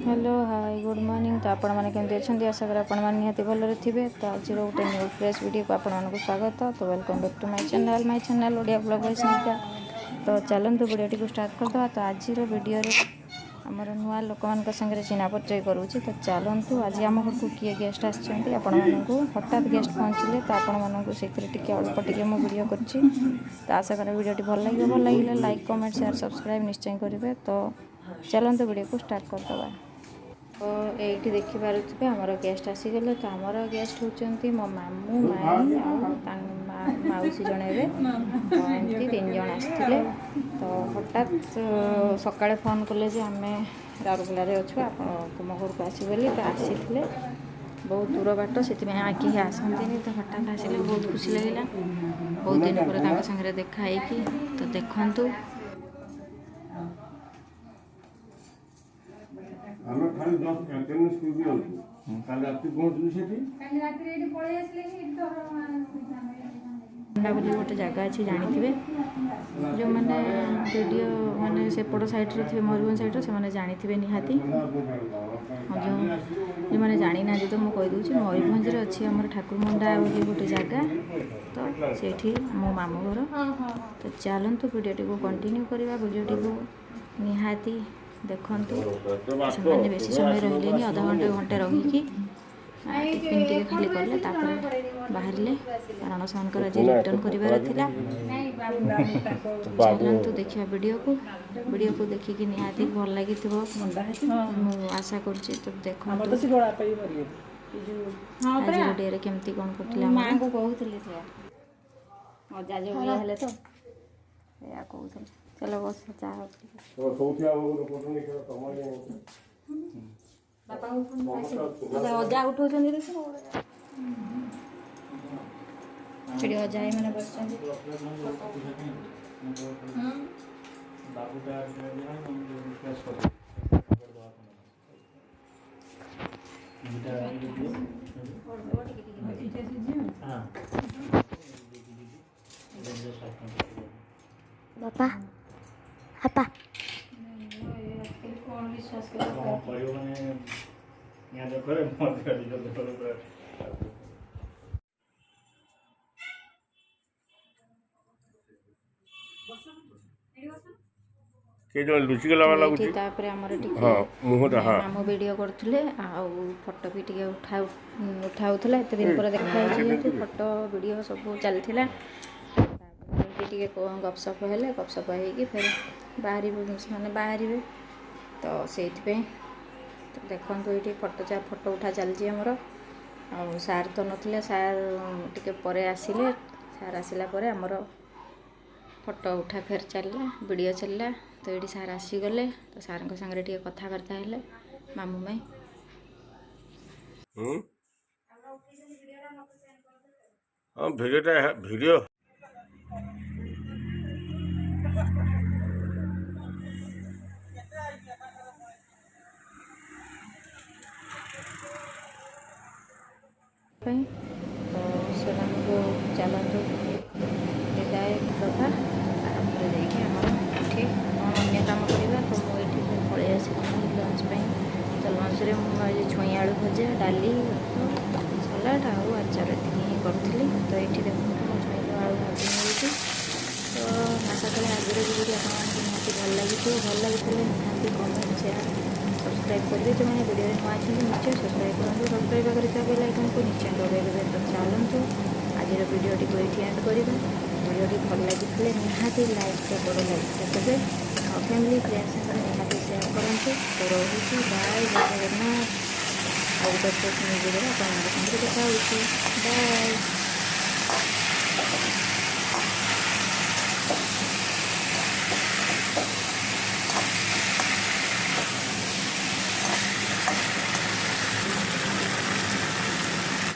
Hello, high, good morning. ତ ଆପଣମାନେ କେମିତି ଅଛନ୍ତି? ଆଶା କରେ ଆପଣମାନେ ନିହାତି ଭଲରେ ଥିବେ। ତ ଆଜିର ଗୋଟେ ନ୍ୟୁ ଫ୍ରେଶ୍ ଭିଡ଼ିଓକୁ ଆପଣମାନଙ୍କୁ ସ୍ୱାଗତ। ତ welcome back to my channel, my channel Odia blog Bai Smita. ତ ଚାଲନ୍ତୁ, ଭିଡ଼ିଓଟିକୁ ଷ୍ଟାର୍ଟ କରିଦେବା। ତ ଆଜିର ଭିଡ଼ିଓରେ ଆମର ନୂଆ ଲୋକମାନଙ୍କ ସାଙ୍ଗରେ ଚିହ୍ନା ପରିଚୟ କରୁଛି। ତ ଚାଲନ୍ତୁ, ଆଜି ଆମ ଘରକୁ କିଏ ଗେଷ୍ଟ ଆସିଛନ୍ତି, ଆପଣମାନଙ୍କୁ ହଠାତ୍ ଗେଷ୍ଟ ପହଞ୍ଚିଲେ, ତ ଆପଣମାନଙ୍କୁ ସେଥିରେ ଟିକେ ଅଳ୍ପ ଟିକେ ମୁଁ ଭିଡ଼ିଓ କରିଛି। ତ ଆଶା କରେ ଭିଡ଼ିଓଟି ଭଲ ଲାଗିବ। ଭଲ ଲାଗିଲେ ଲାଇକ୍, କମେଣ୍ଟ, ସେୟାର, ସବସ୍କ୍ରାଇବ୍ ନିଶ୍ଚୟ କରିବେ। ତ ଚାଲନ୍ତୁ, ଭିଡ଼ିଓକୁ ଷ୍ଟାର୍ଟ କରିଦେବା। ତ ଏଇଠି ଦେଖିପାରୁଥିବେ, ଆମର ଗେଷ୍ଟ ଆସିଗଲେ। ତ ଆମର ଗେଷ୍ଟ ହେଉଛନ୍ତି ମୋ ମାମୁଁ, ମାଇଁ ଆଉ ତାଙ୍କ ମାଉସୀ ଜଣେ ହେବେ। ତ ଏମିତି ତିନି ଜଣ ଆସିଥିଲେ। ତ ହଠାତ୍ ସକାଳେ ଫୋନ୍ କଲେ ଯେ ଆମେ ରାଉରକେଲାରେ ଅଛୁ, ଆପଣ ତୁମ ଘରକୁ ଆସିବେ ବୋଲି। ତ ଆସିଥିଲେ। ବହୁତ ଦୂର ବାଟ, ସେଥିପାଇଁ କେହି ଆସନ୍ତିନି। ତ ହଠାତ୍ ଆସିଲେ, ବହୁତ ଖୁସି ଲାଗିଲା ବହୁତ ଦିନ ପରେ ତାଙ୍କ ସାଙ୍ଗରେ ଦେଖା ହେଇକି। ତ ଦେଖନ୍ତୁ। ଆମେ ଖାଲି ଜଷ୍ଟ କ୍ୟାଣ୍ଟିନ୍ ସ୍କୁଲ ଯାଉଛୁ। କାଲି ରାତି ପହଞ୍ଚିଲୁ ସେଠି। କାଲି ରାତିରେ ଏଇଠି ପଳେଇ ଆସିଲେ ଏଠି ତ। ମୁଣ୍ଡା ବୋଲି ଗୋଟେ ଜାଗା ଅଛି, ଜାଣିଥିବେ ଯେଉଁମାନେ ଭିଡ଼ିଓ ମାନେ ସେପଟ ସାଇଡ଼୍ରେ ଥିବେ, ମୟୂରଭଞ୍ଜ ସାଇଡ଼୍ରେ, ସେମାନେ ଜାଣିଥିବେ ନିହାତି। ଆଉ ଯେଉଁମାନେ ଜାଣିନାହାନ୍ତି, ତ ମୁଁ କହିଦେଉଛି, ମୟୂରଭଞ୍ଜରେ ଅଛି ଆମର ଠାକୁରମୁଣ୍ଡା ବୋଲି ଗୋଟେ ଜାଗା। ତ ସେଇଠି ମୋ ମାମୁଁ ଘର। ତ ଚାଲନ୍ତୁ, ଭିଡ଼ିଓଟିକୁ କଣ୍ଟିନ୍ୟୁ କରିବା। ଭିଡ଼ିଓଟିକୁ ନିହାତି ଦେଖନ୍ତୁ। ସେମାନେ ବେଶୀ ସମୟ ରହିଲେନି, ଅଧା ଘଣ୍ଟା ଘଣ୍ଟେ ରହିକି ଟିଫିନ୍ ଟିକେ ଖାଲି କଲେ, ତାପରେ ବାହାରିଲେ, କାରଣ ସେମାନଙ୍କର ଆଜି ରିଟର୍ନ କରିବାର ଥିଲା। ଚାଲନ୍ତୁ ଦେଖିବା ଭିଡ଼ିଓକୁ। ଭିଡ଼ିଓକୁ ଦେଖିକି ନିହାତି ଭଲ ଲାଗିଥିବ ମୁଁ ଆଶା କରୁଛି। ତ ଦେଖନ୍ତୁ, ଆଜିର ଡେରେ କେମିତି କ'ଣ କଟିଲା ଆମର। ମାଆଙ୍କୁ କହୁଥିଲି ସେଇଆ, ଅଜା ଯୋଉ ଇଏ ହେଲେ, ତ ଏଇଆ କହୁଥିଲି। ଚାଲ ବସ, ଚା ସବୁଠି ଆଉ ତମ ବାପାଙ୍କୁ ଅଜା ଉଠଉଛନ୍ତି। ଦେଖ, ସେଠି ଅଜା ମାନେ ବସିଛନ୍ତି। ବାବୁଟା କ୍ୟାସ୍ କରିଦେବି ଦୁଇଟା। ହଁ। ବାପା, ବାପା। କ'ଣ ବିଶ୍ୱାସ କ'ଣ କରିବ ମାନେ ନିଆଁ ଦେଖରେ ମଧ୍ୟ ନିଜ ଦେହରେ ପୁରା। କିଏ ଜଣେ ଲୁଚିଗଲା ଭଳିଆ ଏଇଠି ଲାଗୁଛି। ତାପରେ ଆମର ଟିକେ ହଁ, ମୁହଁଟା, ହଁ। ମାମୁଁ ଭିଡ଼ିଓ କରୁଥିଲେ ଆଉ ଫଟୋ ବି ଟିକେ ଉଠା ହେଉଥିଲା। ଏତେ ଦିନ ପରେ ଦେଖା ହେଇଛି ଯେହେତୁ, ଫଟୋ ଭିଡ଼ିଓ ସବୁ ଚାଲିଥିଲା। ତାପରେ ଏମିତି ଟିକେ ଗପସପ ହେଲେ। ଗପସପ ହେଇକି ଫେର ବାହାରିବେ, ସେମାନେ ବାହାରିବେ, ତ ସେଇଥିପାଇଁ। ତ ଦେଖନ୍ତୁ, ଏଇଠି ଫଟୋ ଉଠା ଚାଲିଛି ଆମର। ଆଉ ସାର୍ ତ ନଥିଲେ, ସାର୍ ଟିକେ ପରେ ଆସିଲେ। ସାର୍ ଆସିଲା ପରେ ଆମର ଫଟୋ ଉଠା ଫେର ଚାଲିଲା, ଭିଡ଼ିଓ ଚାଲିଲା। ତ ଏଇଠି ସାର୍ ଆସିଗଲେ, ତ ସାର୍ଙ୍କ ସାଙ୍ଗରେ ଟିକେ କଥାବାର୍ତ୍ତା ହେଲେ ମାମୁଁ ମାଇଁ। ହୁଁ, ହଁ, ଭିଡ଼ିଓଟା ଭିଡ଼ିଓ। ପାଇଁ ତ ସେମାନଙ୍କୁ ଚାଲନ୍ତୁ ବିଦାୟ ଦେବା। ତାପରେ ଯାଇକି ଆମର ଏଠି କ'ଣ ଅନ୍ୟ କାମ କରିବା। ତ ମୁଁ ଏଠି ପଳେଇ ଆସିଥିଲି ଲଞ୍ଚ ପାଇଁ। ତ ଲଞ୍ଚରେ ମୁଁ ଆଜି ଛୁଇଁ ଆଳୁ ଭଜା, ଡାଲି, ଭାତ, ସାଲାଡ଼ ଆଉ ଆଚାର, ଏତିକି ହିଁ କରିଥିଲି। ତ ଏଇଠି ଦେଖନ୍ତୁ, ମୋ ଛୁଇଁ ଆଳୁ ଭାଜି ନେଉଛି। ତ ଆଶା କରେ ଆଜିର ଭିଡ଼ିଓଟି ଆପଣମାନଙ୍କୁ ନିହାତି ଭଲ ଲାଗିଥିବ। ଭଲ ଲାଗିଥିଲେ ନିହାତି କମେଣ୍ଟ, ସେୟାର, ସବସ୍କ୍ରାଇବ୍ କରିବେ। ଯେଉଁମାନେ ଭିଡ଼ିଓରେ ନୂଆ ଅଛନ୍ତି, ନିଶ୍ଚୟ ସବସ୍କ୍ରାଇବ୍ କରନ୍ତୁ। ସବସ୍କ୍ରାଇବ୍ ପାଖରେ ଥିବା ବେଲ୍ ଆଇକନ୍କୁ ନିଶ୍ଚୟ ଦବାଇ ଦେବେ। ତ ଚାଲନ୍ତୁ, ଆଜିର ଭିଡ଼ିଓଟିକୁ ଏଇଠି ଏଣ୍ଡ କରିବା। ଭିଡ଼ିଓଟି ଭଲ ଲାଗିଥିଲେ ନିହାତି ଲାଇକ୍, ବଡ଼ ଲାଇକ୍ ଦେବେ ଆଉ ଫ୍ୟାମିଲି ଫ୍ରେଣ୍ଡ ସାଙ୍ଗରେ ନିହାତି ସେୟାର କରନ୍ତୁ। ତ ରହୁଛି, ବାଏ, ଜୟ ଜଗନ୍ନାଥ। ଆଉ ଗୋଟେ ଫ୍ରେଶ୍ ନ୍ୟୁ ଭିଡ଼ିଓରେ ଆପଣଙ୍କ ସାଙ୍ଗରେ ଦେଖା ହେଉଛି। ବାଏ।